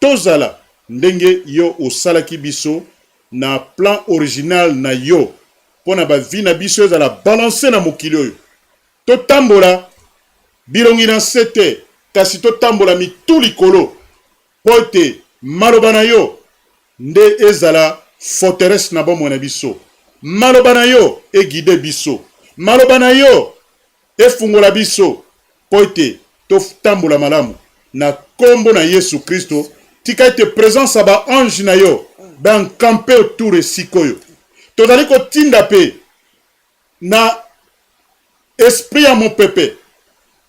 tozala ndenge yo osalaki biso na plan original na yo mpo na ba vie na biso ezala balance na mokili oyo. Totambola bilongi na nse te, kasi totambola mitu likolo, mpo ete maloba na yo nde ezala forteresse na bomoi na biso. Maloba na yo e guider biso. Maloba na yo efungola biso mpo ete totambola malamu. Na kombo na Yesu Kristo, tika ete presence ya ba anges na yo ba encamper autour esika oyo. Tozali kotinda mpe na esprit ya mopepe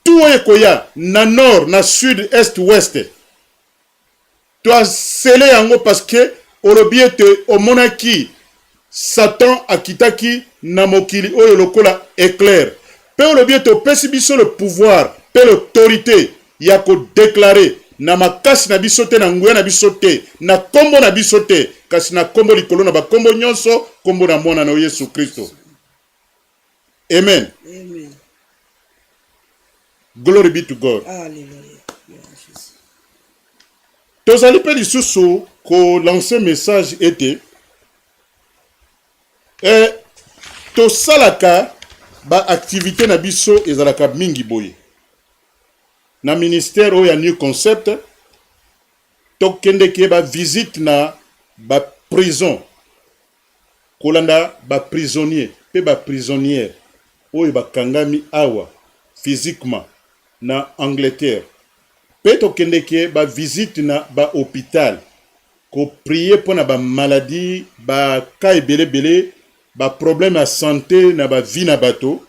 tout oyo ekoya na nord, na sud, est, ouest, Toasele yango parce que olobi ete omonaki Satan akitaki na mokili oyo lokola eclair. Pe olobi ete opesi biso le pouvoir pe l'autorite ya ko declarer na makasi na biso te, na nguya na biso te, na kombo na biso te, kasi na kombo likolo na ba kombo nyonso, kombo na Mwana na yo Yesu Kristo. Amen. Amen. Glory be to God. Alléluia. Tozali mpe lisusu ko lancer message ete eh, tosalaka ba activité na biso ezalaka mingi boye na ministère oyo ya New Concept. Tokendeke ba visite na ba prison Kolanda ba prisonniers pe ba prisonnières oyo bakangami awa physiquement na Angleterre pe tokendeke ba visites na ba hopital ko prier pona ba maladies, ba cas ebele ebele, ba problèmes ya sante na ba vie na bato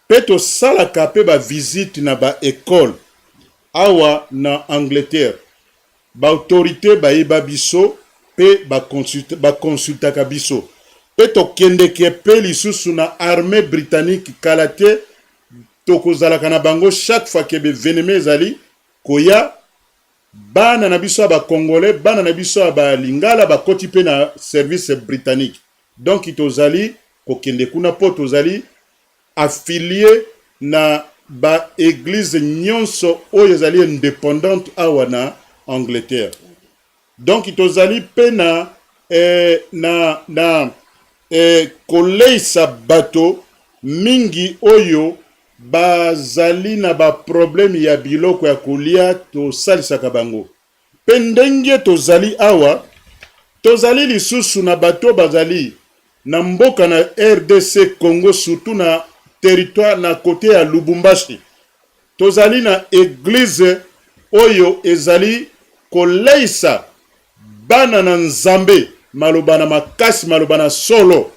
pe tosalaka pe ba visites na ba ecoles awa na Angleterre. Ba autorites bayeba biso pe ba consultaka biso. Pe tokendeke pe lisusu na armee britannique kala te tokozalaka na bango chaque fois que b'evenement ezali koya. Bana na biso ya ba congolais, bana na biso ya ba lingala bakoti pe na service britannique. Donc tozali kokende kuna po tozali Affilie na ba eglises nionso oyo ezali independante awa na Angleterre. Donc tozali pe na eh, na na eh, koleisa bato mingi oyo bazali na ba problème ya biloko ya kolia, tosalisaka bango. Mpe ndenge tozali awa, tozali lisusu na bato bazali na mboka na rdc Congo surtout na territoire na cote ya Lubumbashi. Tozali na eglise oyo ezali koleisa bana na Nzambe maloba na makasi, maloba na solo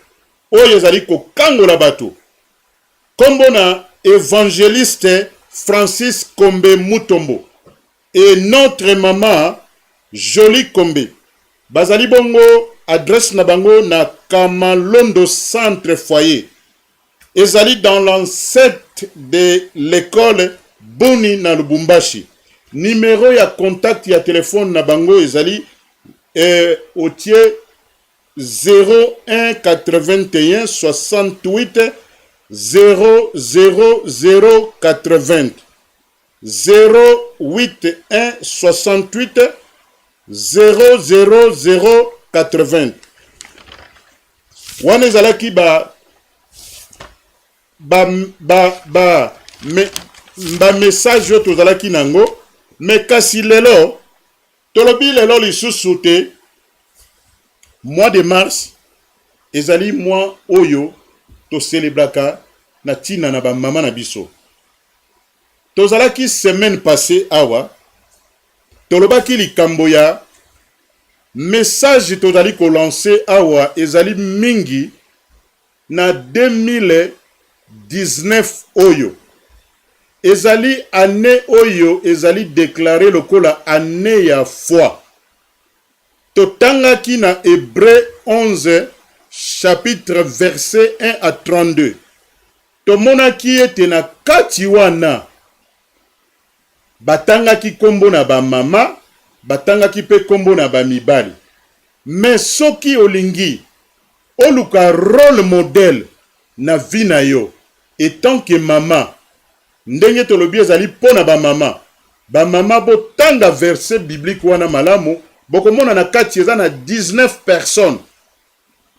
oyo ezali kokangola bato. Kombo na evangeliste Francis Kombe Mutombo. Et notre maman Jolie Kombe bazali bongo adresse na bango na Kamalondo centre foyer ezali dans l'enceinte de l'école Buni na Lubumbashi. Numero ya contact ya telephone na bango ezali eh, otie 01 81 68 0 0 0 80. 081 68 000 80. Wana ezalaki ba ba ba ba me, ba message oyo tozalaki nango, me kasi lelo tolobi lelo lisusu te mois de mars ezali mois oyo toselebraka na ntina na bamama na biso. Tozalaki semaine passee awa, tolobaki likambo ya message tozali ko lancer awa ezali mingi na 2019 oyo. Ezali annee oyo ezali declarer lokola annee ya foi. Totangaki na Hebreux 11 chapitre verset 1 à 32. Tomonaki ete na kati wana, batangaki nkombo na ba mama, batangaki mpe nkombo na ba mibali. Mais soki olingi oluka role modèle na vie na yo etant que mama, ndenge tolobi ezali mpo na ba mama, ba mama botanga verset biblique wana malamu. Bokomona na kati eza na 19 personnes.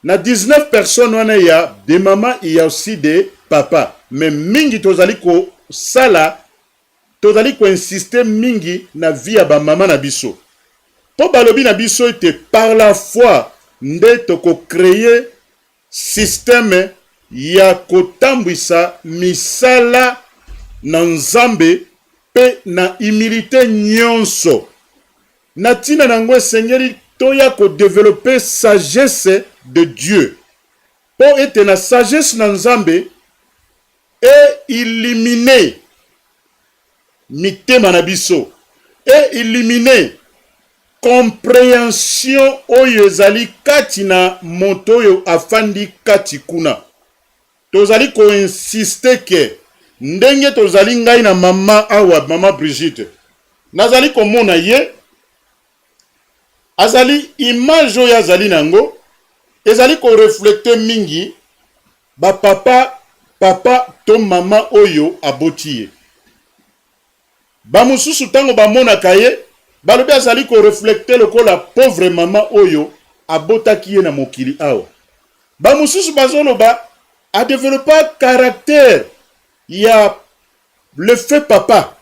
Na 19 personnes wana ya des mamans, il y a aussi des papas. Mais mingi tozali kosala, tozali koinsiste mingi na vie ya bamama na biso. Mpo balobi na biso ete par la foi nde tokocréer système ya kotambwisa misala na Nzambe mpe na humilité nyonso. Na ntina na yango, esengeli toya kodévelopper sagesse de Dieu, mpo ete na sagesse na Nzambe eillumine mitema na biso, eillumine compréhension oyo ezali kati na moto oyo afandi kati kuna. Tozali koinsiste ke ndenge tozali, ngai na mama awa, mama Brigitte, nazali komona ye azali image oyo azali nango ezali korefléter mingi bapapa, papa to mama oyo aboti ye. Bamosusu, ntango bamonaka ye, balobi azali korefléter lokola pauvre mama oyo abotaki ye na mokili awa. Bamosusu bazoloba adéveloppa caractère ya le fait papa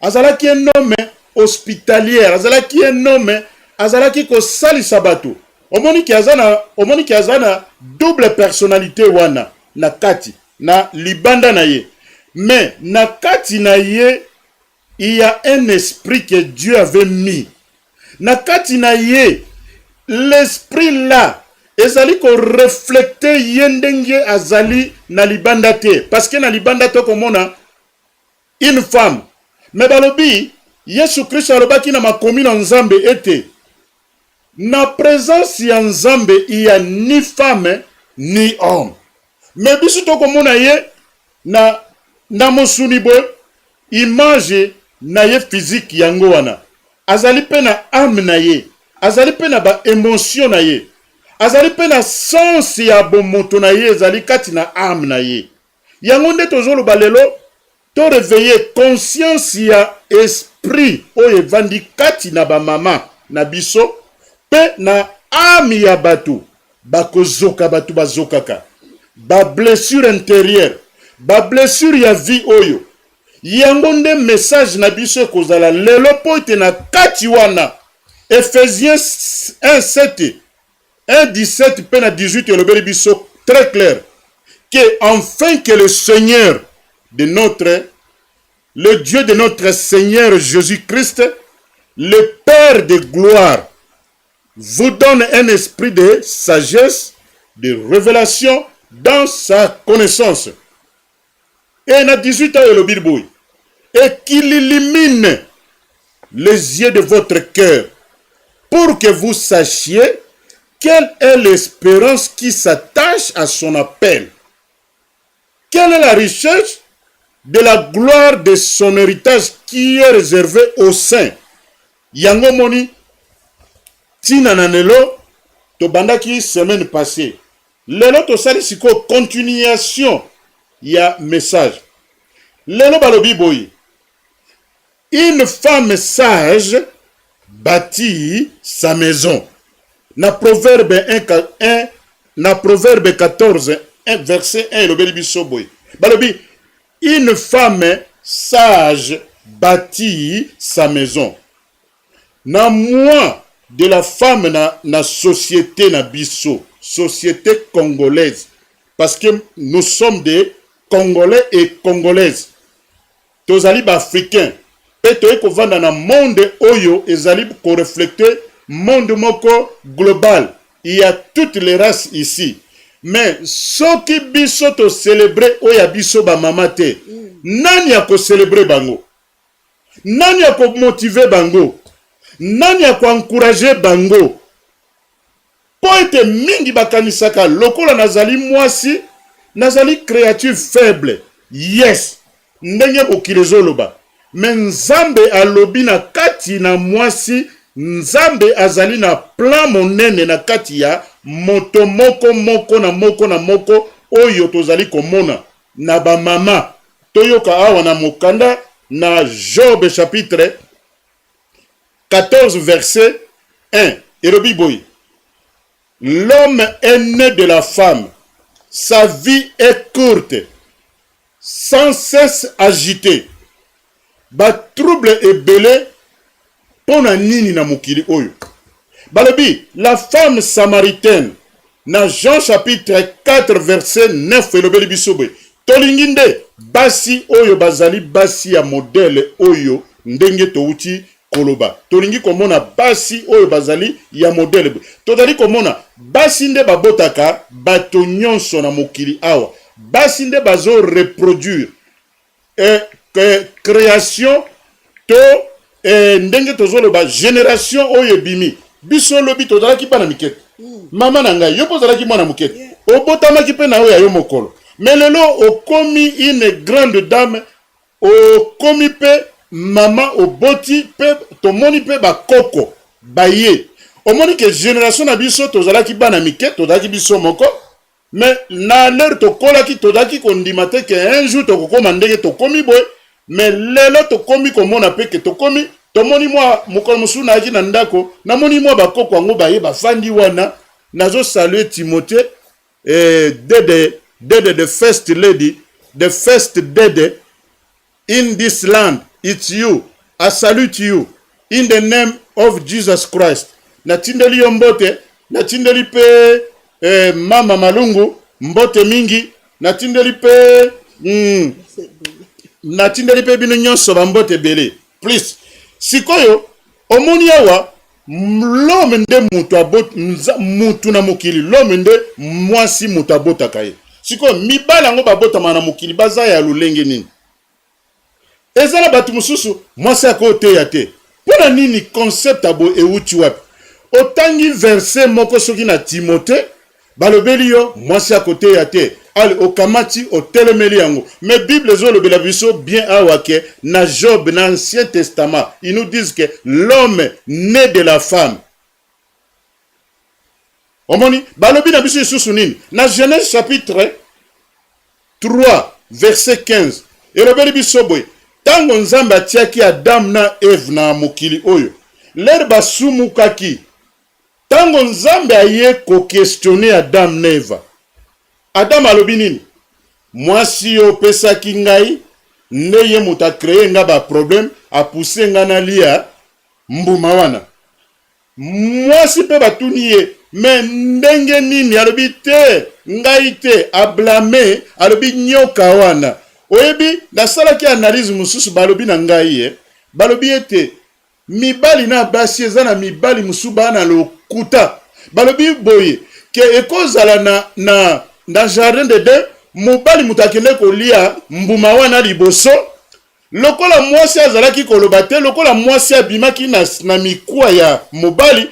azalaki un homme hospitalière, azalaki un homme azalaki kosalisa bato. Omoniki aza na double personnalité wana na kati na libanda na ye, mais na kati na ye il y a un esprit que Dieu avait mis na kati na ye. L'esprit là ezali korefléter ye ndenge azali na libanda te, parce que na libanda tokomona une femme. Mais balobi Yesu Kristo alobaki na makomi na Nzambe ete na présence ya Nzambe il y a ni femme ni homme. Mais biso tokomona ye na mosuni boye, image na ye physique yango wana. Azali mpe na âme na ye, azali mpe na baémotion na ye, azali mpe na sens ya bomoto na ye, ezali kati na âme na ye. Yango nde tozoloba lelo, toréveiller conscience ya esprit oyo evandi kati na bamama na biso mpe na âme ya bato. Bakozoka, bato bazokaka bablessure intérieure, bablessure ya vie oyo. Yango nde message na biso ekozala lelo, mpo ete na kati wana Ephésiens 1 7, 1 17 mpe na 18 elobeli biso très clair que enfin que le Seigneur de notre le Dieu de notre Seigneur Jésus-Christ, le Père de gloire, vous donne un esprit de sagesse, de révélation dans sa connaissance. Et na 18 ans elobi boye: et qu'il illumine les yeux de votre cœur pour que vous sachiez quelle est l'espérance qui s'attache à son appel, quelle est la richesse de la gloire de son héritage qui est réservé aux saints. Yango moni ntina na lelo tobandaki semaine passée, lelo tosali sikoyo continuation ya message. Lelo balobi boye: une femme sage bâtit sa maison. Na Proverbe 1, 1, na Proverbe 14 1, verset 1 elobeli biso boye, balobi: une femme sage bâtit sa maison. Na moi de la femme na société na biso, société congolaise, parce que nous sommes des Congolais et Congolaises, tozali baafricain mpe toyei kovanda na monde oyo ezali korefléter monde moko global. Il y a toutes les races ici. Mais soki biso tocélébrer oyo ya biso bamama te, nani akocélébrer bango? Nani akomotiver bango? Nani akoencourager bango? Mpo ete mingi bakanisaka lokola nazali mwasi, nazali créature faible. Yes, ndenge mokili ezoloba. Mais Nzambe alobi na kati na mwasi, Nzambe azali na plan monene na kati ya moto moko moko na moko na moko oyo tozali komona na bamama. Toyoka awa na mokanda na Job chapitre 14 verset 1 elobi boye: L'homme est né de la femme, sa vie est courte, sans cesse agité. Batrouble ebele mpo na nini na mokili oyo? Balobi la femme samaritaine na Jean chapitre 4 verset 9 elobeli biso boye: tolingi nde basi oyo bazali basi ya modèle oyo ndenge touti koloba. Tolingi komona basi oyo bazali ya modèle boye. Tozali komona basi nde babotaka bato nyonso na mokili awa. Basi nde bazo reproduire création to ndenge tozoloba génération oyo ebimi biso. Lobi tozalaki bana mike te. Mama na ngai, yo mpo ozalaki mwana moke te, obotamaki mpe na oyo ya yo mokolo, mais lelo okomi une grande dame, okomi mpe mama, oboti mpe, tomoni mpe bakoko baye. Omoni ke génération na biso, tozalaki bana mike, tozalaki biso moko, mais na l'heure tokolaki, tozalaki kondima te ke un jour tokokóma ndenge tokomi boye. Mais lelo tokomi komona mpe ke tokomi, tomoni mwa mokolo mosusu nayaki na ndako, namoni mwa bakoko yango baye, bafandi wana. Nazosalue Timothée, dede, dede, the first lady, the first dede in this land, it's you. I salute you in the name of Jesus Christ. Natindeli yo mbote, natindeli mpe mama Malungu mbote mingi, natindeli mpe natindeli mpe bino nyonso bambote ebele plus. Sikoyo omoni awa, l'homme nde moto mutu na mokili, l'homme nde mwasi moto abotaka ye. Sikoyo mibali yango babotama na mokili baza ya lolenge nini? Eza na bato mosusu, mwasi akoteya te. Mpo na nini? Concept ya boye ewuti wapi? Otangi verset moko soki na Timote, balobeli yo mwasi akoteya te, ale okamati, otelemeli yango. Mais Bible ezolobela biso bien awa ke na Job, na Ancien Testament, ils nous disent que l'homme né de la femme. Omoni, balobi na biso lisusu nini na Genèse chapitre 3 verset 15? Elobeli biso boye: ntango Nzambe atiaki Adamu na Eve na mokili oyo, l'heure basumukaki, ntango Nzambe aye koquestionner Adamu na Eva, Adamu alobi nini? Mwasi oyo opesaki ngai nde ye moto acréer nga baproblème, apousser nga nalia mbuma wana. Mwasi mpe batuni ye: mais ndenge nini? Alobi te, ngai te. Ablâmer, alobi nyoka wana. Oyebi, nasalaki analyse mosusu, balobi na ngai ye, balobi ete mibali na basi, eza na mibali mosusu baa na lokuta. Balobi boye ke ekozala na jardin d'Eden, mobali moto akende kolia mbuma wana liboso. Lokola mwasi azalaki koloba te, lokola mwasi abimaki na mikuwa ya mobali,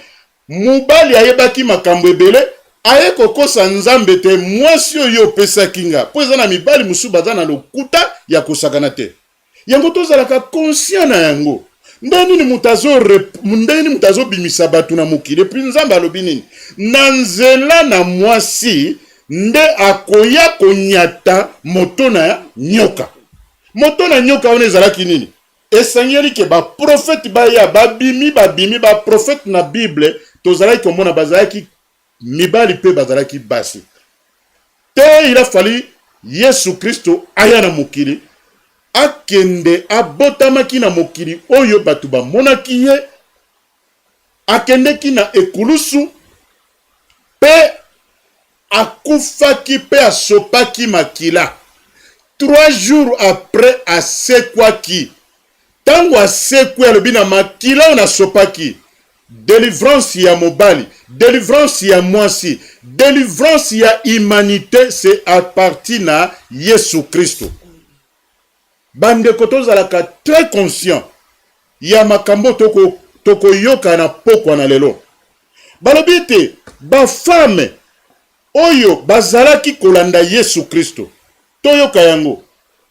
mobali ayebaki makambo ebele, aye kokosa Nzambe te: mwasi oyo opesaki nga. Mpo eza na mibali mosusu baza na lokuta ya kosakana te. Yango tozalaka conscient na yango. Ndenge nini moto azo ndenge nini moto azobimisa bato na mokili? Et puis Nzambe alobi nini? Na nzela na mwasi nde akoya konyata moto na nyoka. Moto na nyoka wana ezalaki nini? Esengeli ke baprofete baya. Babimi baprofete na Bible, tozalaki komona bazalaki mibali mpe bazalaki basi te. Il a fallu Yesu Kristo aya na mokili, akende, abotamaki na mokili oyo, bato bamonaki ye, akendeki na ekulusu mpe akufaki mpe asopaki makila. 3 jours après asekwaki. Ntango asekwi, alobi: na makila oyo nasopaki, délivrance ya mobali, délivrance ya mwasi, délivrance ya humanité, c'est à partir na Yesu Kristo. Bandeko, tozalaka très conscient ya makambo tokoyoka na pokwa na lelo. Balobi ete bafemme oyo bazalaki kolanda Yesu Kristo, toyoka yango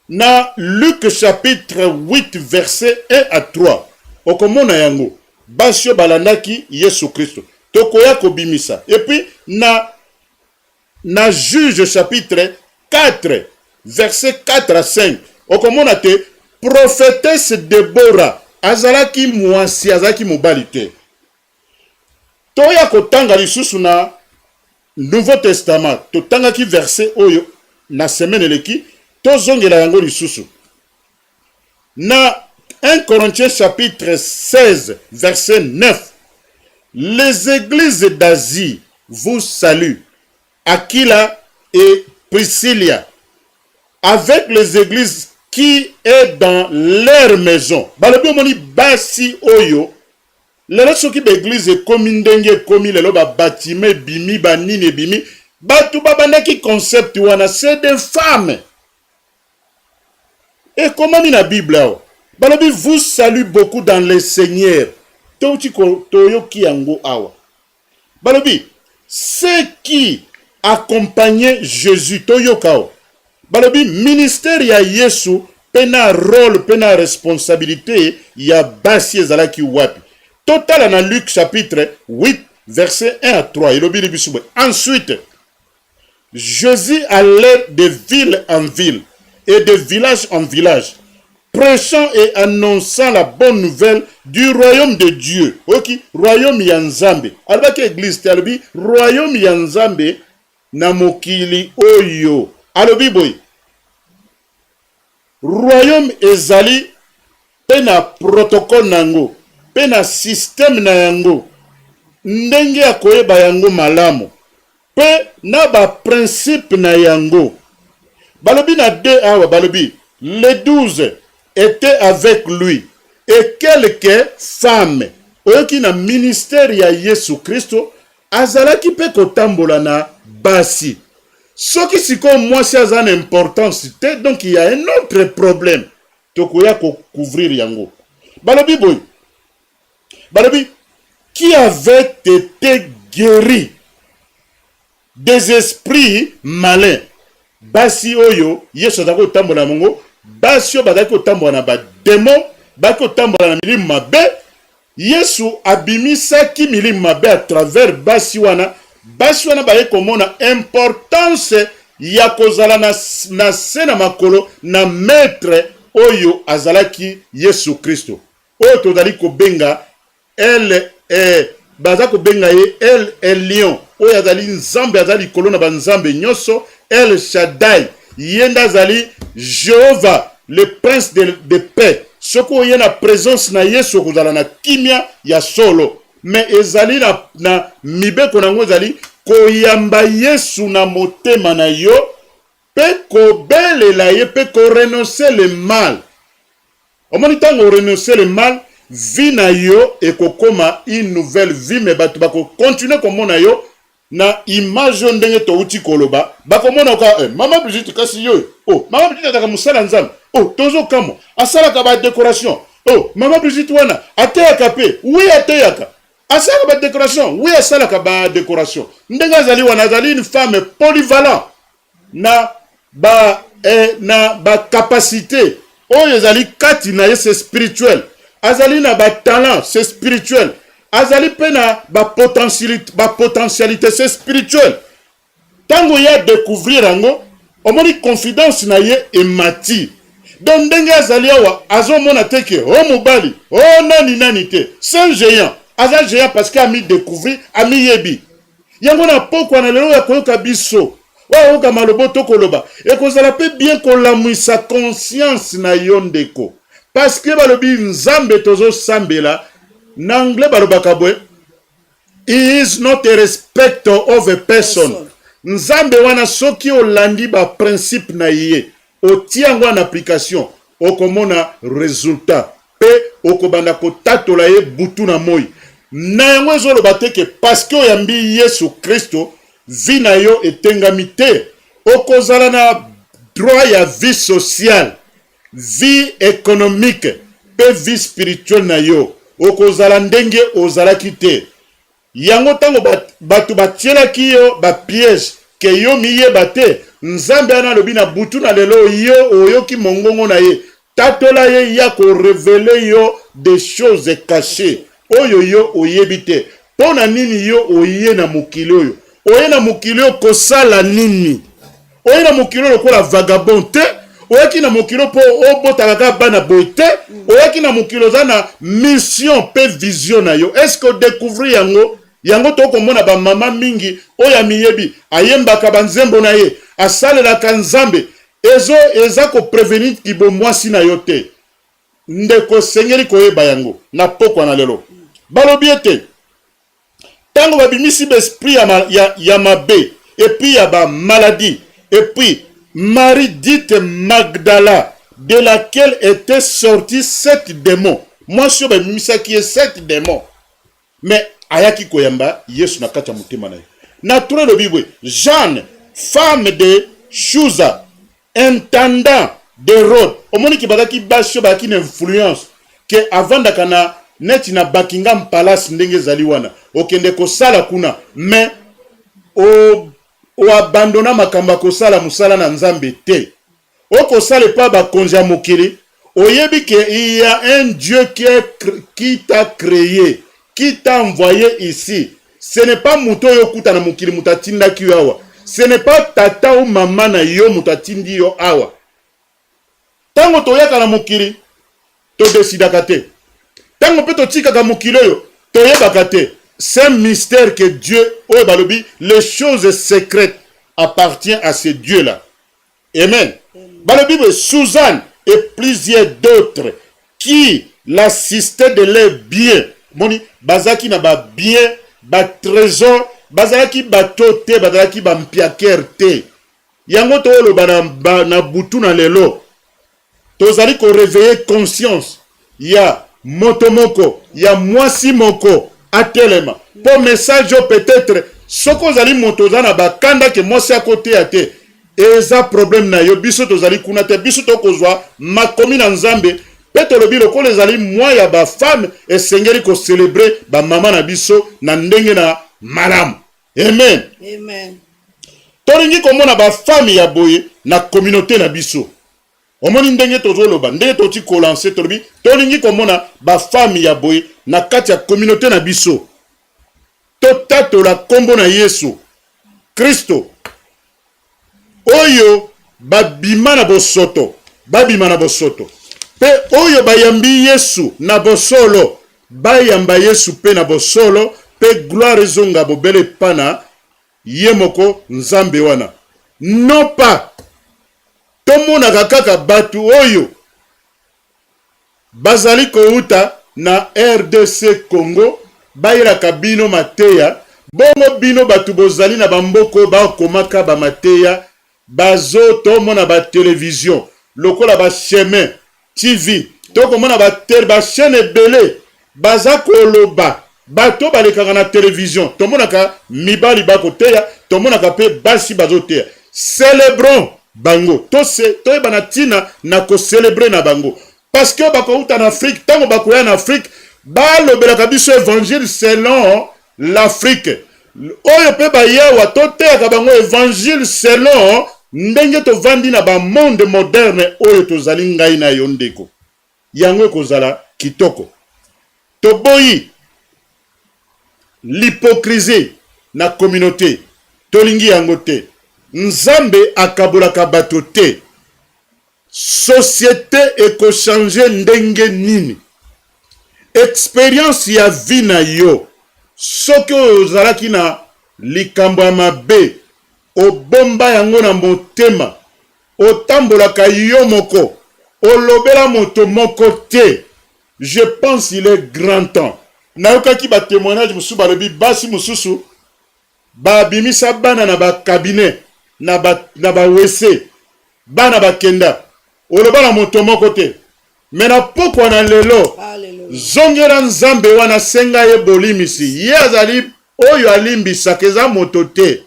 na Luc chapitre 8 verset 1 à 3, okomona yango, basi oyo balandaki Yesu Kristo, tokoya kobimisa. Et puis na Juge chapitre 4 verset 4 à 5, okomona te prophétesse Debora azalaki mwasi, azalaki mobali te. Toya kotanga lisusu na Nouveau Testament, totangaki verset oyo na semaine eleki, tozongela yango lisusu. Na 1 Corinthiens chapitre 16 verset 9, les églises d'Asie vous saluent, Aquila et Priscilla, avec les églises qui est dans leur maison. Balobi omoni basi oyo lelo soki ba église ekomi ndenge ekomi lelo, ba bâtiment ebimi, banini ebimi, bato babandaki concept wana, c'est des femmes. Ekomami na Bible awa, balobi vous salue beaucoup dans le Seigneur. Touti toyoki yango awa, balobi ceux qui accompagnaient Jésus. Toyoka awa, balobi ministère ya Yesu mpe na rôle mpe na responsabilité ya basi ezalaki wapi? Totala na Luc chapitre 8 verset 1 à 3, elobi biso boye: Ensuite Jésus allait de ville en ville et de village en village, prêchant et annonçant la bonne nouvelle du royaume de Dieu. Oki royaume ya Nzambe, alobaki église te, alobi royaume ya Nzambe na mokili oyo. Alobi boye, royaume ezali mpe na protocole na yango mpe na système na yango, ndenge ya koyeba yango malamu mpe na baprincipe na yango. Balobi na 2 awa, balobi les 12 étaient avec lui et quelques femmes. Oyoki, na ministère ya Yesu Kristo azalaki mpe kotambola na basi. Soki sikoyo mwasi aza na importance te, donc il y a un autre problème, tokoya kocouvrir yango. Balobi boye, balobi qui avait été guéri des esprits malins. Basi oyo Yesu azalaki kotambola na bango, basi oyo bazalaki kotambola na badémon, bazalaki kotambola na milimo mabe, Yesu abimisaki milimo mabe à travers basi wana. Basi wana baye komona importance ya kozala na se na makolo na maître oyo azalaki Yesu Kristo, oyo tozali kobenga El, baza kobenga ye El Elyon, oyo azali Nzambe, azali likolo na banzambe nyonso, El Shaddai. Ye nde azali Jehova, le prince de paix. Soki oye na présence na Yesu, okozala na kimia ya solo. Mais ezali na mibeko na yango, ezali koyamba Yesu na motema na yo mpe kobelela ye mpe korenoncer le mal. Omoni, ntango orenoncer le mal, vie na yo ekokoma une nouvelle vie. Mais bato bakocontinuer komona yo na image oyo ndenge touti koloba, bakomona ka mama Brigitte, kasi yo, oh, mama Brigitte azalaka mosala Nzambe, oh, tozokamwa, asalaka badécoration. Oh, mama Brigitte wana ateyaka mpe? Oui, ateyaka. Asalaka badécoration? Oui, asalaka badécoration. Ndenge azali wana, azali une femme polyvalent na bacapacité oyo ezali kati na ye, c'est spirituel. Azali na batalent, c'est spirituel. Azali mpe na bapotentialité, c'est spirituel. Ntango ye adécouvrir yango, omoni confidence na ye emati. Donc ndenge azali awa, azomona te ke o mobali o nani nani te, c'est un géant. Aza géant parce que ami découvrir, amiyebi yango. Na pokwa na lelo ya koyoka biso, oyo ayoka maloba tokoloba, ekozala mpe bien kolamwisa conscience na yo, ndeko, parce que balobi Nzambe tozosambela, na anglais balobaka boye: "He is not a respecter of a person." Nzambe wana, soki olandi baprincipe na ye, otia yango en application, okomona résultat mpe okobanda kotatola ye butu na moi. Na yango ezoloba te ke parce que oyambi Yesu Kristo, vie na yo etengami te. Okozala na droit ya vie sociale, vie économique mpe vie spirituelle na yo, okozala ndenge ozalaki te. Yango ntango bato batielaki yo bapiège ke yo miyeba te, Nzambe wana alobi na butu na lelo, yo oyoki mongongo na ye, tatola ye, ya korévéler yo des choses cachées oyo yo oyebi te. Mpo na nini yo oye na mokili oyo? Oye na mokili oyo kosala nini? Oye na mokili oyo lokola vagabond te. Oyaki na mokili mpo obotaka kaka bana boye te. Oyaki na mokili, oza na mission mpe vision na yo. Est-ce odécouvrir yango? Yango tokomona bamama mingi oyo amiyebi, ayembaka banzembo na ye, asalelaka Nzambe, ezo eza koprevenir kibomwasi na yo te. Ndeko, esengeli koyeba yango na pokwa na lelo. Balobi ete ntango babimisi baesprit ya mabe et puis ya bamaladie, et puis Marie dite Magdala, de laquelle était sorti sept démons, mwasi oyo babimisaki ye sept démons, mais ayaki koyamba Yesu na kati ya motema na ye. Na 3 elobi boye: Jeanne, femme de Chuza, intendant d'Hérode. Omoniki bazalaki basi oyo bazalaki na influence, ke avandaka na neti na Buckingham Palace, ndenge ezali wana, okende kosala kuna, mais oabandona makambo ya kosala mosala na Nzambe te, okosala epa bakonzi ya mokili. Oyebi ke il y a un Dieu qui t'a créé, qui t'a envoyé ici. Ce n'est pas moto oyo okuta na mokili moto atindaki yo awa, ce n'est pas tata ou mama na yo moto atindi yo awa. Ntango toyaka na mokili, todesidaka te. Ntango mpe totikaka mokili oyo, toyebaka te. C'est un mystère que Dieu, oyo balobi les choses secrètes appartient à ce Dieu là. Amen. Balobi boye: Suzanne et plusieurs d'autres qui l'assistaient de leurs biens. Moni bazalaki na babien, batrésor, bazalaki bato te, bazalaki bampiakere te. Yango tooloba na butu na lelo, tozali koréveiller conscience ya moto moko, ya mwasi moko atelema, mpo message oyo, peut-être soki ozali moto oza na bakanda ke mwasi akoteya te, eza problème na yo. Biso tozali kuna te. Biso tokozwa makomi na Nzambe, mpe tolobi lokola ezali mwa ya bafemme, esengeli kocélébrer bamama na biso na ndenge na malamu. Amen. Amen. Tolingi komona bafemme ya boye na communauté na biso. Omoni ndenge tozoloba, ndenge toti kolancer, tolobi tolingi komona bafemme ya boye na kati ya communauté na biso. Totatola nkombo na Yesu Kristo. Oyo babima na bosoto, babima na bosoto, mpe oyo bayambi Yesu na bosolo, bayamba Yesu mpe na bosolo, mpe gloire ezonga bobele epa na ye moko Nzambe wana. Non pas tomonaka kaka bato oyo bazali kouta na RDC Congo bayelaka bino mateya. Bongo bino bato bozali na bamboka oyo bakomaka bamateya, bazo tomona batelevizio lokola bachemin TV, tokomona bachaîne ebele baza koloba. Bato balekaka na televizio, tomonaka mibali bakoteya, tomonaka mpe basi bazoteya. Célébrons bango, toyeba na ntina na kocélébrer na bango, parce que bakouta na Afrique. Ntango bakoya na Afrique, balobelaka biso évangile selon l'Afrique. Oyo mpe bayawa, toteyaka bango évangile selon ndenge tovandi na bamonde moderne oyo tozali, ngai na yo ndeko. Yango ekozala kitoko. Toboyi l'hypocrisie na communauté, tolingi yango te. Nzambe akabolaka bato te. Société ekochanger ndenge nini? Expérience ya vie na yo, soki oyo ozalaki na likambo ya mabe, obomba yango na motema, otambolaka yo moko, olobela moto moko te. Je pense il est grand temps. Nayokaki batémoignage mosusu, balobi basi mosusu babimisa bana na bacabinet, na bawese, bana bakenda, oloba na moto moko te. Me na pokwa na lelo, zongela Nzambe wana, senga ye bolimisi. Ye azali oyo alimbisaka, eza moto te,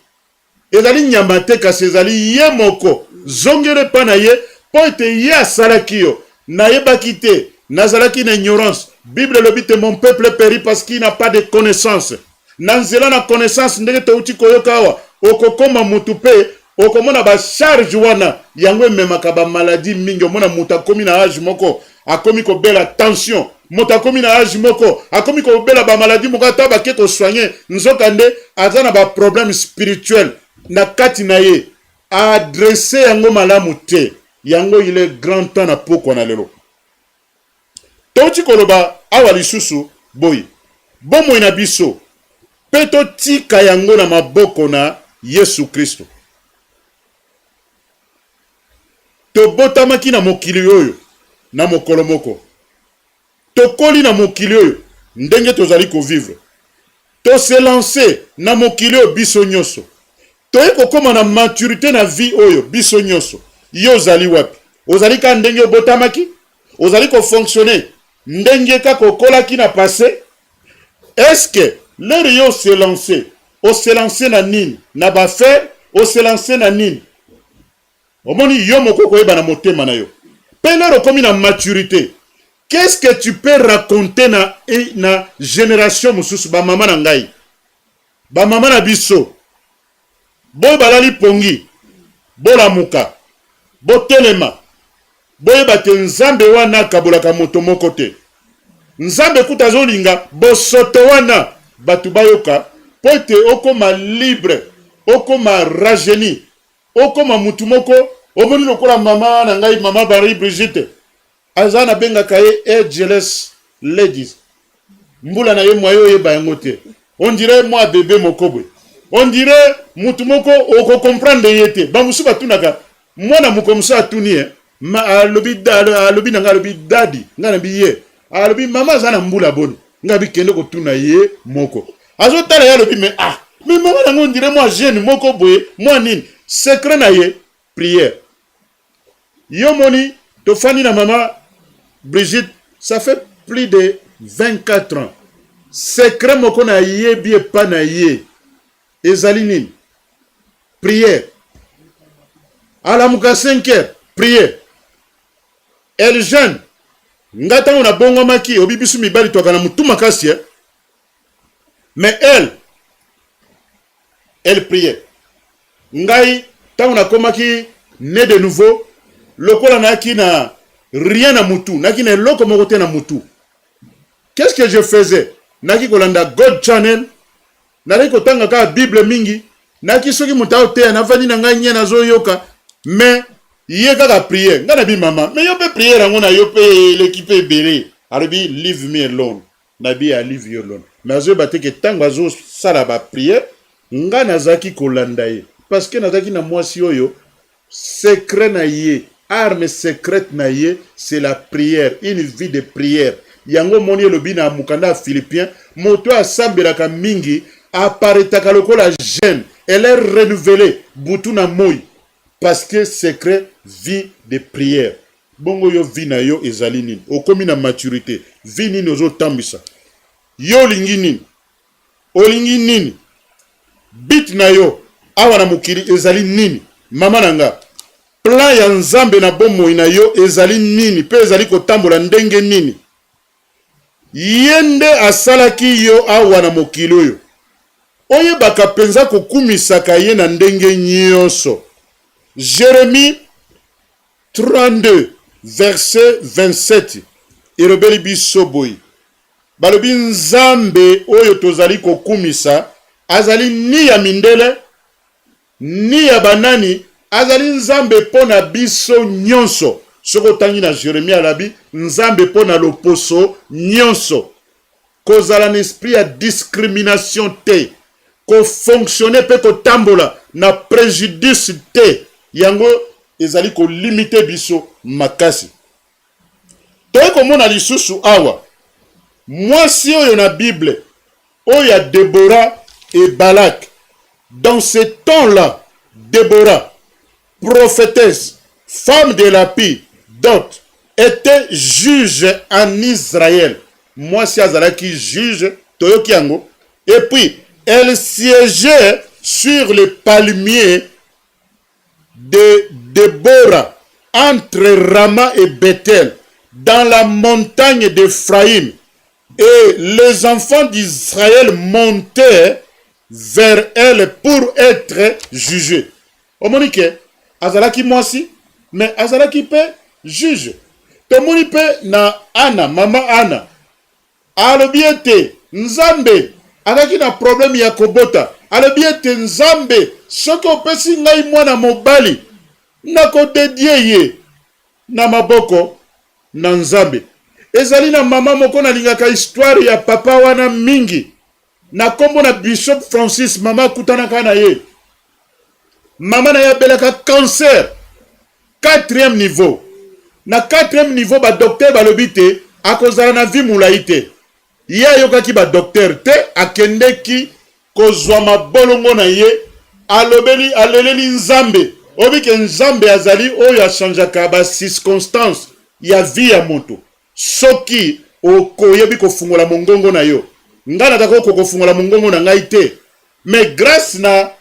ezali nyama te, kasi ezali ye moko. Zongela epa na ye, mpo ete ye asalaki yo. Nayebaki te, nazalaki na ignorance. Bible elobi te: "Mon peuple périt parce qu'il n'a pas de connaissance." Na nzela na connaissance, ndenge touti koyoka awa, okokoma mutu mpe okomona bacharge wana. Yango ememaka bamaladi mingi. Omona moto akomi na age moko, akomi kobela tension. Moto akomi na age moko, akomi kobela bamaladi moko, ata bake kosoigner, nzoka nde aza na baproblème spirituel na kati na ye, aadresser yango malamu te. Yango il est grand temps na pokwa na lelo. Touti koloba awa lisusu boye: bomoi na biso mpe mpe totika yango na maboko na Yesu Kristo. Tobotamaki na mokili oyo na mokolo moko. Tokoli na mokili oyo ndenge tozali ko vivre. To se lancer na mokili oyo biso nyoso. Toye kokoma na maturite na vie oyo biso nyoso. Yo ozali wapi? Ozali kaka ndenge obotamaki? Ozali ko fonctionner ndenge kaka okolaki na passe? Est-ce que l'heure yo se lancer, o se lancer na nini? Na ba affaires? O se lancer na nini? Omoni yo moko okoyeba na motema na yo. Pe l'heure okomi na maturite, qu'est-ce que tu peux raconter na, na generation mosusu, ba mama na ngai, ba mama na biso, boyo balali pongi, bolamuka, botelema, boyeba te Nzambe wana akabolaka moto moko te. Nzambe kuta azolinga bosoto wana bato bayoka mpo ete okoma libre, okoma rajeuni, Okoma mutu moko omoni lokola mama na ngai mama Marie Brigitte aza na bengaka ye ageless ladies mbula na ye mwaye oyeba yango te on dirait mwa bebe moko boye on dirait mutu moko oko comprendre ye te ba mosusu batunaka mwana moko mosusu atuni ye ma alobi alobi na ngai alobi dadi ngai na bi ye alobi mama aza na mbula boni ngai bi kende kotuna ye moko azotala ye alobi mais ah mais mama nango ondire mwa jeune moko boye mwa nini secret na ye prière yo moni tofandi na mama Brigitte ça fait plus de 24 ans secret moko nayebi epa na ye ezali nini prière alamuka 5 heures prière elle jeune nga ntango nabongwamaki obi biso mibali twaka na motu makasi eh? Mais elle, elle priait. Ngai, ntango nakomaki né de nouveau, lokola nayaki na rien na mutu, nayaki na eloko moko te na mutu. Qu'est-ce que je faisais? Nayaki kolanda God Channel, nalaki kotanga kaka Bible mingi, nayaki soki moto aoteya navandi na ngai nye nazoyoka, mais ye kaka prière. Ngai nabi mama, mais yo mpe prière yango na yo mpe eleki mpe ebele. Alobi leave me alone. Na bi I leave you alone mais azoyeba te ke tango azo sala ba prière nga nazalaki kolanda ye parce que nazalaki na mwasi oyo secret na ye arme secrète na ye c'est la prière une vie de prière yango omoni elobi na mokanda ya Philippiens moto oyo asambelaka mingi aparetaka lokola jeune elle est renouvelée butu na moi parce que secret vie de prière Bongo yo vie na yo ezali nini? Okomi na maturite, vie nini ozo tambwisa? Yo olingi nini? Olingi nini? But na yo awa na mokili ezali nini? Mama na nga, plan ya Nzambe na bomoi na yo ezali nini pe ezali kotambola ndenge nini? Ye nde asalaki yo awa na mokili oyo. Oyebaka penza kokumisaka ye na ndenge nyonso. Jeremie 32 verset 27 elobeli biso boye, balobi Nzambe oyo tozali kokumisa azali ni ya mindele ni ya banani, azali Nzambe mpo na biso nyonso. Soki otangi na Jeremie alabi Nzambe mpo na loposo nyonso. Kozala na esprit ya discrimination te, ko fonctionner pe kotambola na prejudice te, yango ezali ko limiter biso makasi. Toye komona lisusu awa mwasi oyo na Bible oyo ya Deborah et Balak. Dans ce temps-là, Deborah, prophétesse, femme de la pie, dot, était juge en Israël. Mwasi azalaki juge, toyoki yango. Et puis, elle siégeait sur le palmier de Deborah, entre Rama et Bethel, dans la montagne d'Ephraïm. Et les enfants d'Israël montaient vers elle pour être jugés. Omoni ke azalaki mwasi mais azalaki pe juge. Tomoni pe na Anna, mama Anna alobi ete Nzambe azalaki na problème ya kobota. Alobi ete Nzambe, soki opesi ngai mwana mobali, nakodedie ye na maboko na Nzambe. Ezali na mama moko nalingaka histoire ya papa wana mingi. Na nkombo na Bishop Francis, mama akutanaka na ye. Mama na ye abelaka cancer quatrième niveau. Na quatrième niveau, ba docteur balobi te akozala na vie molai te. Ye ayokaki ba docteur te, akendeki kozwa mabolongo na ye, alobeli, aleleli Nzambe. Oyebi ke Nzambe azali oyo achangeaka ba circonstances ya vie ya moto. Soki okoyebi kofungola mongongo na yo. Ngai nazalaka kokoka kofungola mongongo na ngai te, mais grace na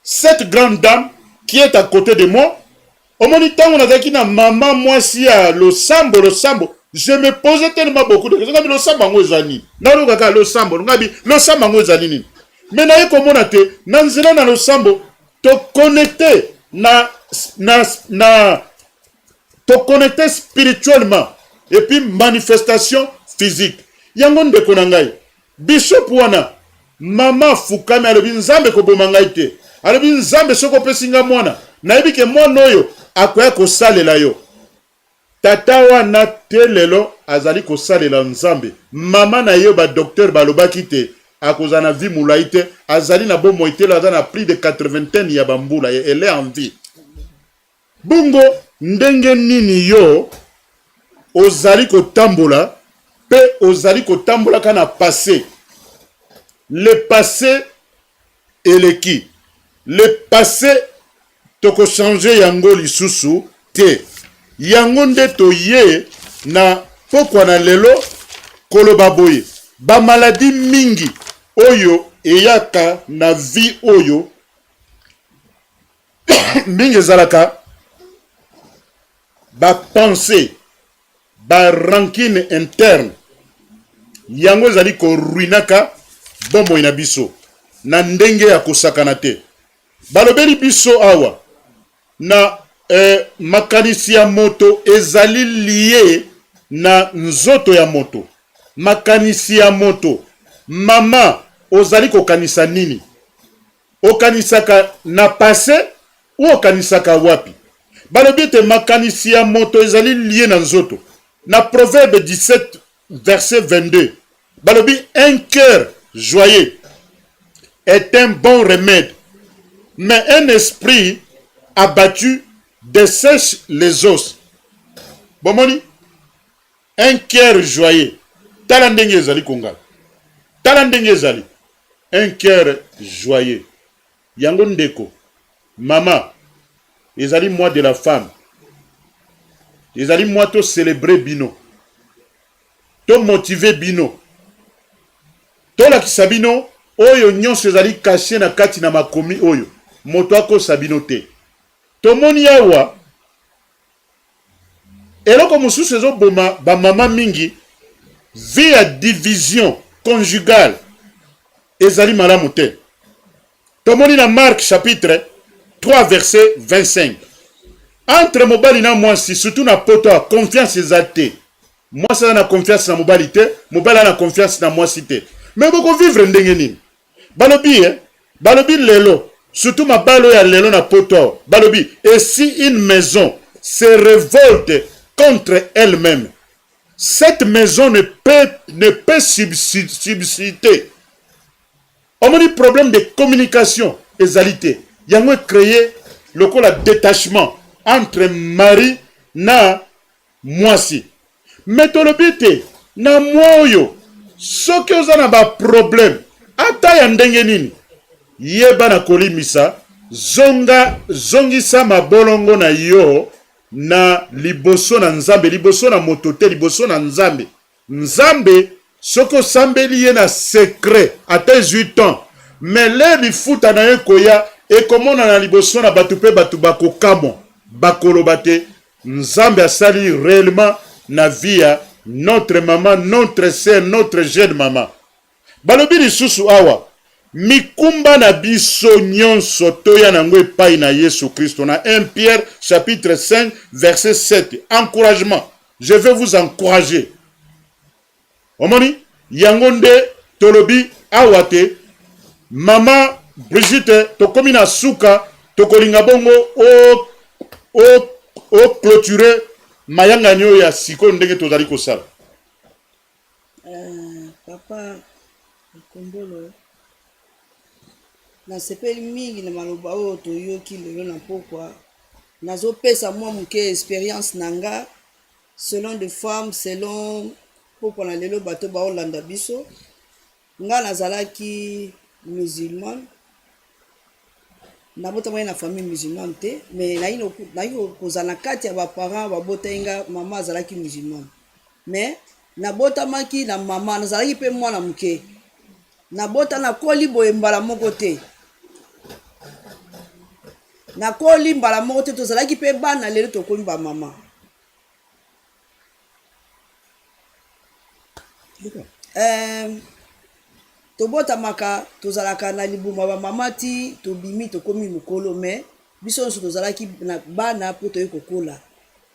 cette grande dame qui est à cote de moi, omoni ntango nazalaki na mama mwasi ya losambo losambo, je me posais tellement beaucoup de questions. Ngabi losambo yango eza nini? Nayoka kaka losambo, ngabi losambo yango ezali nini? Mais naye komona te na nzela na losambo to connecte na to connecte spirituellement et puis manifestation physique. Yango ndeko na ngai bishop wana, mama afukami, alobi Nzambe koboma ngai te. Alobi Nzambe, soki opesi ngai mwana, nayebi ke mwana oyo akoya kosalela yo. Tata wana te lelo azali kosalela Nzambe. Mama na ye, ba docteur balobaki te akozala na vie molai te, azali na bomoi te, aza na plus de 80 ya bambula, elle est en vie. Bongo ndenge nini yo ozali kotambola mpe ozali kotambolaka na passé? Le passé eleki, le passé tokochange yango lisusu te. Yango nde toye na pokwa na lelo koloba boye: bamaladi mingi oyo eyaka na vie oyo mingi ezalaka bapensées, barancune interne. Yango ezali koruinaka bomoi na biso na ndenge ya kosakana te. Balobeli biso awa na makanisi ya moto ezali lié na nzoto ya moto. Makanisi ya moto, mama, ozali kokanisa nini? Okanisaka na passé ou okanisaka wapi? Balobi ete makanisi ya moto ezali lié na nzoto. Na Proverbe 17 verset 22, balobi: "Un cœur joyeux est un bon remède, mais un esprit abattu dessèche les os." Bomoni, un cœur joyeux, tala ndenge ezali kongala, tala ndenge ezali un cœur joyeux. Yango ndeko mama, ezali mois de la femme, ezali mois tocélébrer bino, tomotiver bino, tolakisa bino oyo nyonso ezali caché na kati na makomi oyo. Moto akosa bino te. Tomoni awa eloko mosusu ezoboma bamama mingi, vie ya division conjugale ezali malamu te. Tomoni na Marc chapitre 3 verset 25, entre mobali na mwasi, surtout na poto ya confiance eza te. Mwasi aza na confiance na mobali te, mobali aza na confiance na mwasi te. Mais bokovivre ndenge nini? Balobi balobi lelo, surtout mabala oyo ya lelo na poto, balobi: "Et si une maison se révolte contre elle-même, cette maison ne peut subsister." Omoni, problème de communication ezali te. Yango ecréer lokola détachement entre mari na mwasi. Mais tolobi te na mwa oyo, soki oza na baproblème ata ya ndenge nini, yeba na kolimisa, zonga, zongisa mabolongo na yo na liboso na Nzambe, liboso na moto te, liboso na Nzambe. Nzambe, soki osambeli ye na secret, ata ezwi temps, mais le lifuta na ye koya ekomonana liboso na bato, mpe bato bakokamwa, bakoloba te Nzambe asali réellement na vie ya notre maman, notre sœur, notre jeune maman. Balobi lisusu awa, mikumba na biso nyonso toya nango epai na Yesu Kristo, na 1 Pierre chapitre 5 verset 7. Encouragement, je vais vous encourager. Omoni, yango nde tolobi awa te. Mama Brigitte, tokomi na suka, tokolinga bongo oclôturer mayangani oyo ya sikoyo ndenge tozali kosala. Papa Kombolo. Nasepeli mingi na maloba oyo toyoki lelo na mpokwa. Nazopesa mwa moke experience na nga selon de femme, selon mpokwa na lelo bato baolanda biso. Nga nazalaki musulmane, nabotamaki na famille musulmane te, mais nayaki kozala na kati ya ba parents babotaki nga, mama azalaki musulmane, mais nabotamaki na mama, nazalaki mpe mwana moke. Nabota nakoli boye mbala moko te, nakoli mbala moko te, tozalaki mpe bana, lelo tokomi ba mama. Tobotamaka tozalaka na libuma ba mama ti tobimi tokomi mokolo, mais biso nyonso tozalaki na bana mpo toyei kokola.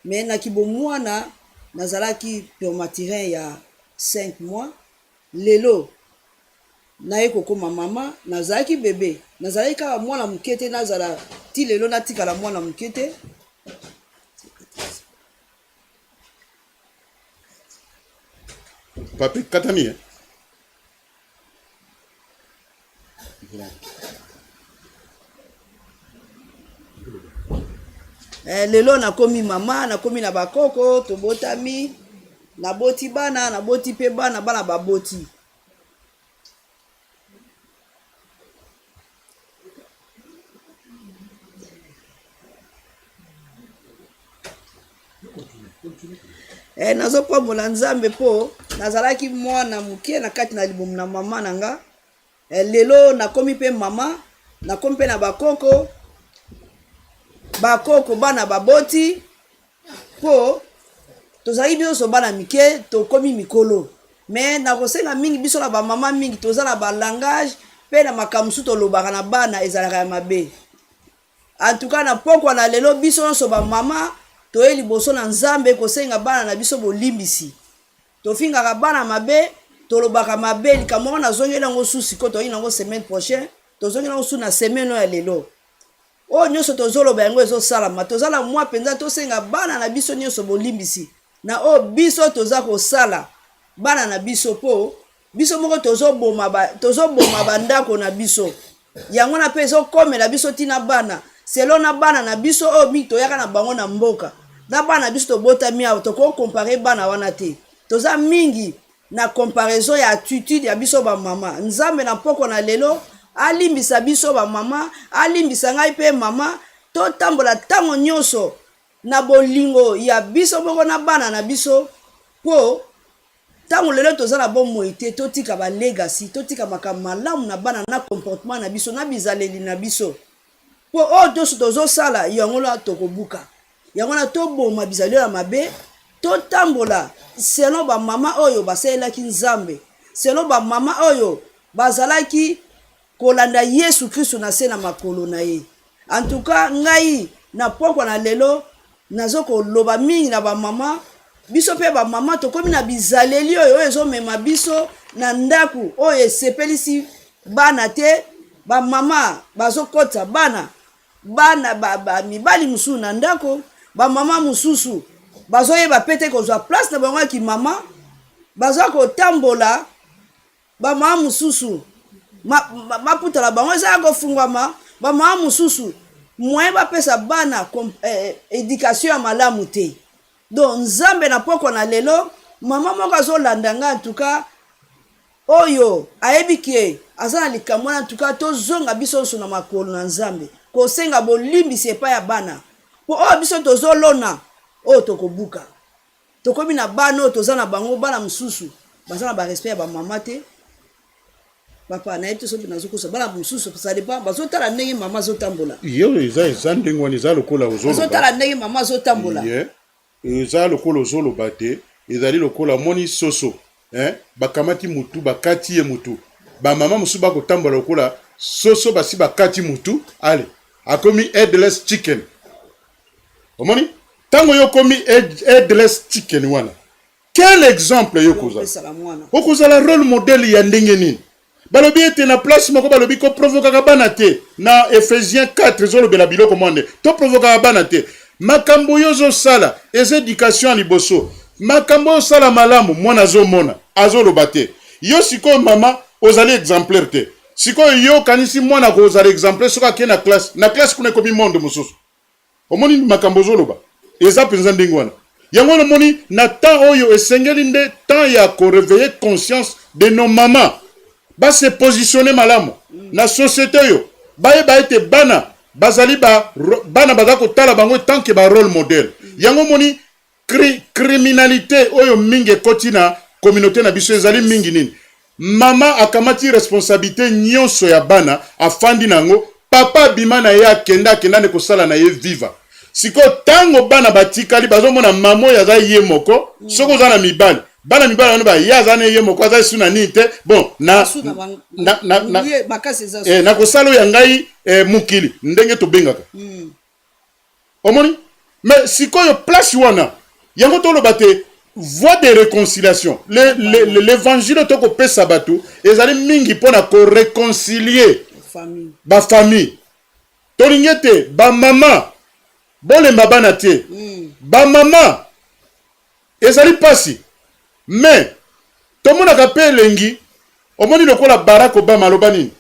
Mais na kibomwana nazalaki permaturin ya 5 mois. Lelo naye kokoma mama, nazalaki bebe, nazalaki kaka mwana moke te, nazala ti lelo natikala mwana moke te. Papi katami eh? Eh, lelo nakomi mama, nakomi na bakoko, tobotami, naboti bana, naboti mpe bana, bana baboti. Eh, nazopambola Nzambe mpo nazalaki mwana moke na kati na libumu na mama na nga. Eh, lelo nakomi mpe mama, nakomi mpe na bakoko, bakoko bana baboti, mpo tozalaki biso nyonso bana mike, tokomi mikolo. Me nakosenga mingi biso na bamama mingi toza na balangage mpe na makambo mosusu tolobaka na bana ezalaka ya mabe. En tout cas na pokwa na lelo biso nyonso ba mama toye liboso na Nzambe kosenga bana na biso bolimbisi. Tofingaka bana mabe, tolobaka mabe, likambo yango nazongeli yango su sikoyo, toyei nango semaine prochaine, tozongeli yango su na semaine oyo ya lelo. Oyo nyonso tozoloba yango ezosalama, toza na mwa mpenza tosenga bana na biso nyonso bolimbisi na oyo biso toza kosala bana na biso, mpo biso moko tozoboma ba, tozoboma bandako na biso. Yango wana mpe ezokomela biso ntina bana selo na bana na biso oyo mingi toyaka na bango na mboka, na bana na biso tobotami awa, tokokompare bana wana te. Toza mingi na comparaison ya attitude ya biso bamama. Nzambe na mpoko na lelo alimbisa biso bamama, alimbisa ngai mpe mama, totambola ntango nyonso na bolingo ya biso moko na bana na biso, mpo ntango lelo toza na bomoi te, totika ba legacy, totika makambo malamu na bana, na comportement na biso, na bizaleli na biso, mpo oyo nyonso tozosala yango na tokobuka yango na toboma bizaleli ya mabe, totambola selon bamama oyo basalelaki Nzambe, selon bamama oyo bazalaki kolanda Yesu Kristo na se na makolo na ye. En tout cas ngai na pokwa na lelo nazo koloba mingi na bamama biso mpe bamama tokomi na bizaleli oyo oyo ezomema biso na ndako oyo esepelisi bana te. Bamama bazokotisa bana bana ba, ba mibali mosusu na ndako, bamama mosusu bazoyeba pe te kozwa place na bango ya kimama, baza kotambola. Bamama mosusu maputa na bango eza ya kofungwama, bamama mosusu moyen bapesa bana education ya malamu te. Donc Nzambe na pokwa na lelo, mama moko azolanda nga en tout cas oyo ayebi ke aza na likambo wana, en tout cas tozonga biso nyonso na makolo na Nzambe kosenga bolimbisi epai ya bana, po oyo biso tozolona oyo tokobuka. Tokomi na bana oyo toza na bango, bana mosusu baza na ba respect ya ba mama te. Papa, nayebi te soki nazokosa, bana mosusu ça dépend, bazotala ndenge mama azotambola. Yo eza ndenge wana, eza lokola ozoloba. Bazotala ndenge mama azotambola. Yeah. Eza lokola ozoloba te, ezali lokola omoni soso, eh, bakamati mutu, bakati ye mutu. Ba mama mosusu bakotambola lokola soso basi bakati mutu, ale akomi headless chicken. Omoni? Tango yo komi headless chicken wana, quel exemple yo kozala? Okozala role modèle ya ndenge nini? Balobi ete na place moko balobi ko provokaka bana te na Ephésiens 4 ezolobela biloko mwa nde to provokaka bana te. Makambo yo ozosala eza education ya liboso. Makambo oyo osala malamu mwana azomona azoloba te. Yo sikoyo mama ozali exemplaire te. Sikoyo yo okanisi mwana akozala exemplaire soki ake na classe? Na classe kuna ekomi monde mosusu. Omoni makambo ozoloba eza mpenza ndenge wana. Yango wana omoni na temps oyo esengeli nde temps ya ko reveiller conscience de nos mamans, ba se positionner malamu na société oyo, bayeba ete bana bazali ba, bana baza kotala bango tant que ba role modèle. Yango omoni criminalité oyo mingi ekoti na communauté na biso ezali mingi nini? Mama akamati responsabilité nyonso ya bana, afandi na yango. Papa abima na ye, akenda, akenda nde kosala na ye viva. Sikoyo ntango bana batikali, bazomona mama oyo aza ye moko. Soki oza na mibali, bana mibali wana ba ye aza na ye moko, aza esu na nini te. Bon, na kosala oyo ya ngai, mokili ndenge tobengaka. Omoni, mais sikoyo place wana yango toloba te voie de réconciliation, l'évangile tokopesa bato ezali mingi mpona koréconcilier bafamille. Tolingi ete bamama bolemba bana te. Bamama ezali mpasi, mais tomonaka mpe elengi. Omoni lokola Barack Obama aloba nini?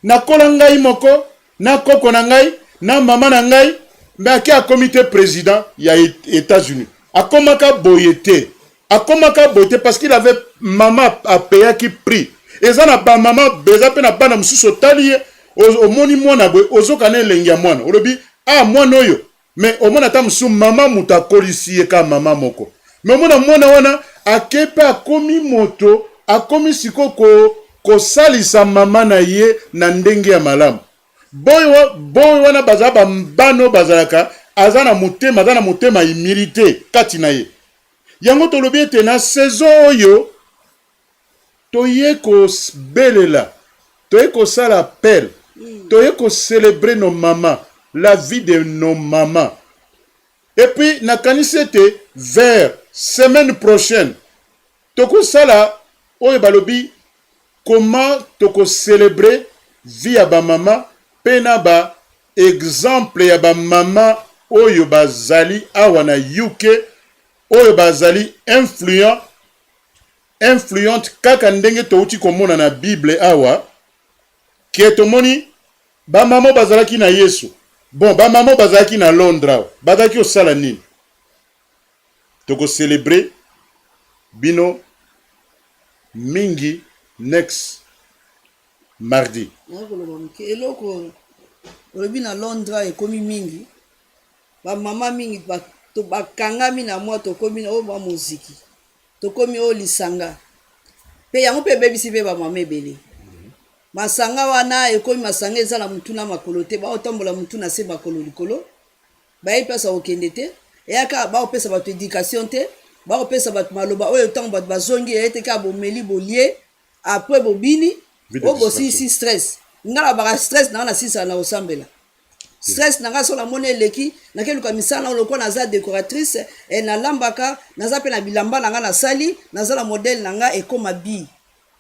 Nakola ngai moko na koko na ngai na mama na ngai, mais ake akomi te président ya États-Unis. Akomaka boye te, akomaka boye te, parce qu'il avait mama apeyaki prix. Eza na bamama, eza mpe na bana mosusu. Otali ye, omoni mwana boye, ozoka na elengi ya mwana, olobi: "Ah, mwana oyo." Mais omona ata mosusu mama moto akolisi ye ka mama moko, mais omona mwana wana ake mpe akomi moto, akomi sikoyo kosalisa mama na ye na ndenge ya malamu. Boy wana baza bana oyo bazalaka, aza na motema, aza na motema humilité kati na ye. Yango tolobi ete na saison oyo toye kobelela, toye kosala appel, toye kocélébrer nos mamans, la vie de nos mamans. Et puis nakanisi ete vers semaine prochaine tokosala oyo balobi comment tokocélébrer vie ya bamama mpe na ba exemple ya bamama oyo bazali awa na UK, oyo bazali influent, influente, kaka ndenge touti komona na Bible awa ke tomoni bamama bazalaki na Yesu. Bon, bamama bazalaki na Londres awa, bazalaki kosala nini? Tokocélébrer bino mingi next mardi. Nakoloba moke. Eloko olobi na Londres ekomi mingi, bamama mingi bakangami na mwa tokomi oyo mwa moziki, tokomi oyo lisanga mpe yango mpe ebebisi mpe bamama ebele. Masanga wana ekomi masanga eza na mutu na makolo te, baotambola mutu na se, makolo likolo, bayebi place akokende te. Eyaka baopesa bato éducation te, baopesa bato maloba oyo ntango bato bazongi eye te, kaka bomeli, bolie, après bobini oyo bosilisi stress. Nga nabaka stress nanga nasilisaka na kosambela. Stress na ngai so namoni eleki, nakeluka misala na lokola naza décoratrice e, nalambaka, naza mpe na bilamba na ngai nasali, naza na modèle na ngai ekoma bi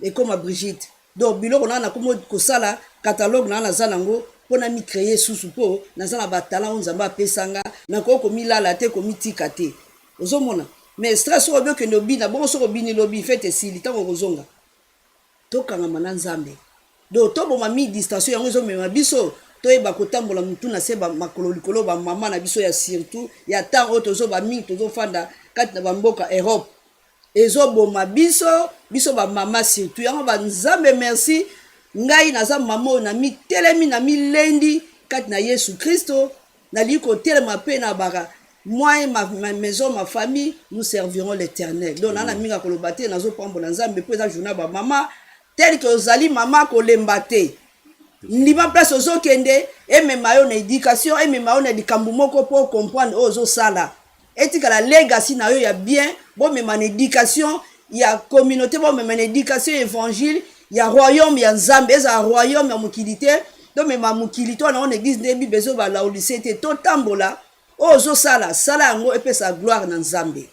ekoma Brigitte. Donc biloko na ngai nakomi kosala catalogue na ngai, naza nango mpo na micréer susu, mpo naza na batalent oyo Nzambe apesa nga. Nakoki komilala te, komitika te. Ozomona, mais stress oyo obi okende obina bongo, soki obini lobi, fête esili, ntango okozonga, tokangama na Nzambe. Donc toboma mi distraction, yango ezomema biso toyeba kotambola motu na se, makolo likolo. Bamama na biso ya surtout ya ntango oyo tozoba mingi, tozofanda kati na bamboka Europe, ezoboma biso, biso bamama surtout. Yango banzambe merci, ngai naza mama oyo na mitelemi na milendi kati na Yesu Kristo. Nalingi kotelema mpe na baka moi et ma maison, ma famille, nous servirons l'Éternel. Donc nana mingi akoloba te, nazopambola Nzambe mpo eza journée bamama. Tel que ozali mama, kolemba te, ndima place ozokende, emema yo na éducation, emema yo na likambo moko mpo comprendre oyo ozosala, etikala legacy na yo ya bien. Bomema na éducation ya communauté, bomema na éducation évangile ya royaume ya Nzambe. Ezala royaume ya mokili te, tomema mokili to nango na église nde Bible ezobalaolise te. Totambola oyo ozosala, sala yango epesa gloire na Nzambe,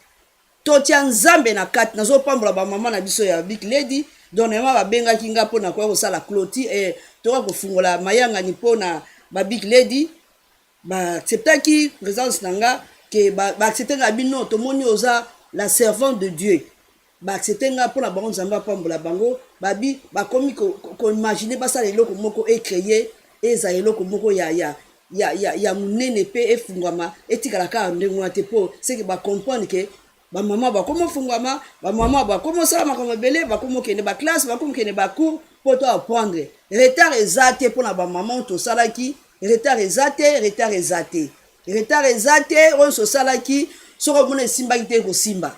totia Nzambe na kati. Nazopambola bamama na biso ya Big Lady. Donc nama babengaki nga mpona koya kosala clôture, toka kofungola mayangani mpona babig lady. Baacceptaki présence na nga, ke baaccepte nga bino, tomoni oza la servante de Dieu. Baaccepte nga mpona bango. Nzambe apambola bango. Babi bakomi koimagine ko, ko basala eloko moko ecreye, ezala eloko moko ya, ya, ya, ya, ya monene mpe efungwama, etikala kaka ndenge wana te, mpo seke bacomprendre ke bamama bakoma ofungwama, bamama bakoma osala makambo ebele, bakoma okende baklasse, bakoma okende bacours mpo to apprendre. Retard eza te mpo na bamama tosalaki retard eza te, retard eza te, retard eza te. Oyo tosalaki, soki omona esimbaki te, ekosimba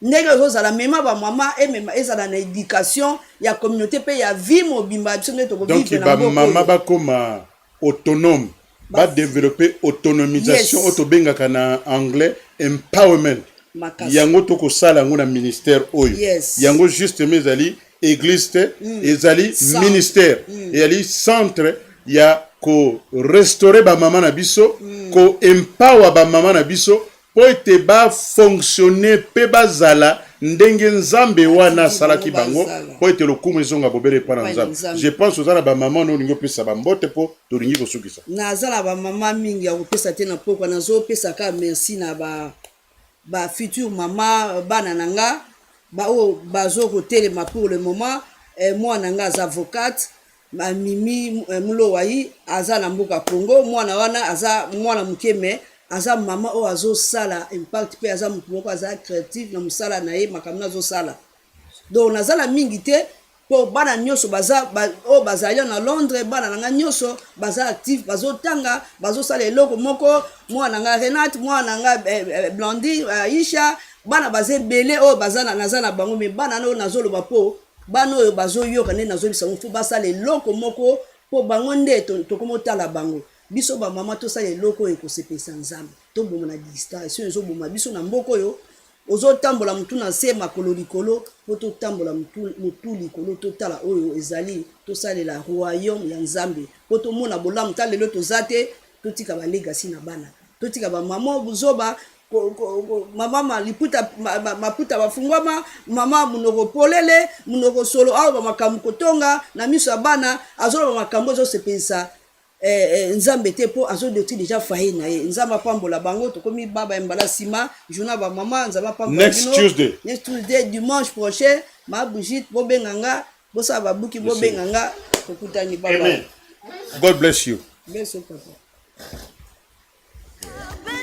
ndenge ozozala. Mema bamama, emema ezala na éducation ya communauté mpe ya vie mobimba ya biso nde tokovivre na bamama bakoma autonome, badévelopper autonomisation, oyo tobengaka na anglais empowerment. Yango tokosala yango na ministère oyo. Yango justement ezali église te, ezali ministère, ezali centre ya korestaurer bamama na biso, koempower bamama na biso mpo ete bafonctionne mpe bazala ndenge Nzambe wana asalaki bango, mpo ete lokumu ezonga bobele epa na Nzambe. Je pense oza na bamama no olingi opesa bambote mpo tolingi kosukisa. Naza na bamama mingi ya kopesa te na pokwa. Nazopesa kaka merci na ba bafuture mama, bana na nga baoyo bazo kotelema pour le moment. Mwana na nga aza avocate, Mimi Mulowai, aza na mboka Congo. Mwana wana aza mwana moke, mais aza mama oyo azosala impact, mpe aza motu moko aza créative na mosala na ye, makambo azosala. Donc nazala mingi te mpo bana nyonso baza oyo bazali na Londres, bana na nga nyonso baza active, bazotanga, bazosala eloko moko. Mwana na nga Renate, mwana na nga Blandi, Aisha, bana baza ebele oyo baza naza na bango. Mais bana na oyo nazoloba, mpo bana oyo bazoyoka nde nazobisa bango, fo basala eloko moko mpo bango nde tokomotala bango. Biso bamama tosala eloko oyo ekosepelisa Nzambe. Toboma na distraction ezoboma biso na mboka oyo. Ozotambola motu na se, makolo likolo, mpo totambola motu likolo, totala oyo ezali, tosalela royaume ya Nzambe mpo tomona bolamu. Ta lelo toza te, totika balegacy na bana, totika bamama buzoba, mama ma liputa maputa bafungwama, mama monoko polele, monoko solo. Awa bamakambo kotonga na miso ya bana, azoloba makambo ezosepelisa Nzambe te, mpo azodétruire déjà foyer na ye. Nzambe apambola bango. Tokomi baba ya mbala nsima, journée bamama. Nzambe apambola. Next Tuesday. Next Tuesday, dimanche prochain. Ma Brigitte, bobenga nga, bosala babuki, bobenga nga, tokutani. Baba. God bless you. Bless you, papa.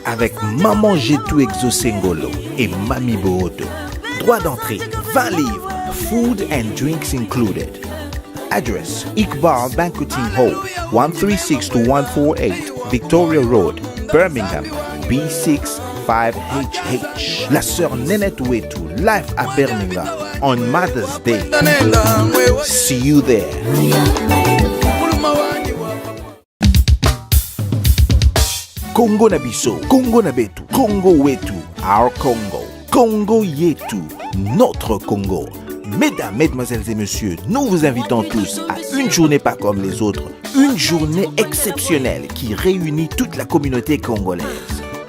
Avec Maman Jetou Exosengolo et Mami Booto. Droit d'entrée, 20 livres, food and drinks included. Address: Iqbal Banqueting Hall, 136 to 148 Victoria Road, Birmingham, B6 5HH. La sœur Nenette Wetu, live à Birmingham on Mother's Day. See you there. Congo na biso, Congo na betu, Congo Wetu, our Congo, Congo Yetu, notre Congo. Mesdames, Mesdemoiselles et Messieurs, nous vous invitons tous à une journée pas comme les autres, une journée exceptionnelle qui réunit toute la communauté congolaise.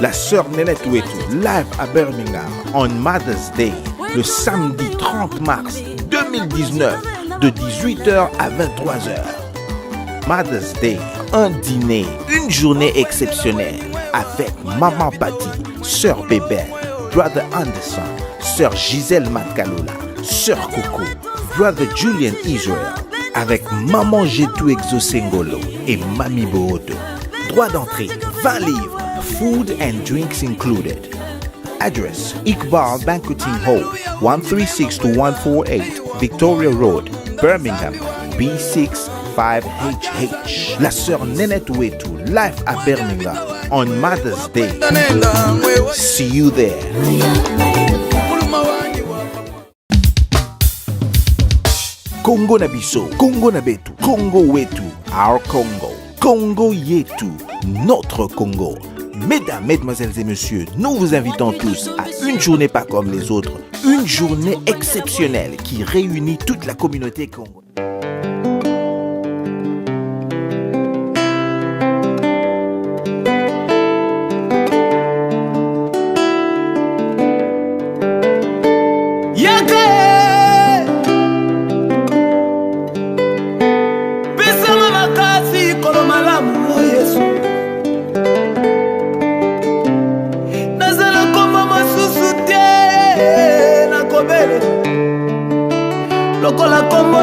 La sœur Nenette Wetu, live à Birmingham on Mother's Day, le samedi 30 mars 2019, de 18h à 23h. Mother's Day, un dîner, une journée exceptionnelle avec Maman Patty, Sœur Bébé, Brother Anderson, Sœur Gisèle Matkalola, Sœur Coco, Brother Julian Israel, avec Maman Jetou Exosengolo et Mami Booto. Droit d'entrée, 20 livres, food and drinks included. Address: Iqbal Banqueting Hall, 136 to 148 Victoria Road, Birmingham, B6 5HH. La sœur Nenette Wetu, live à Birmingham on Mother's Day. See you there. Congo na biso, Congo na betu, Congo Wetu, our Congo, Congo Yetu, notre Congo. Mesdames, Mesdemoiselles et Messieurs, nous vous invitons tous à une journée pas comme les autres, une journée exceptionnelle qui réunit toute la communauté congolaise. Yaka pesanga makasi kolo malamu o Yesu, nazala kombo mosusu te, nakobele lokola kombo.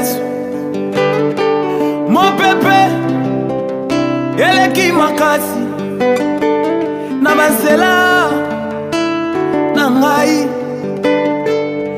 Yesu. Mopepe eleki makasi.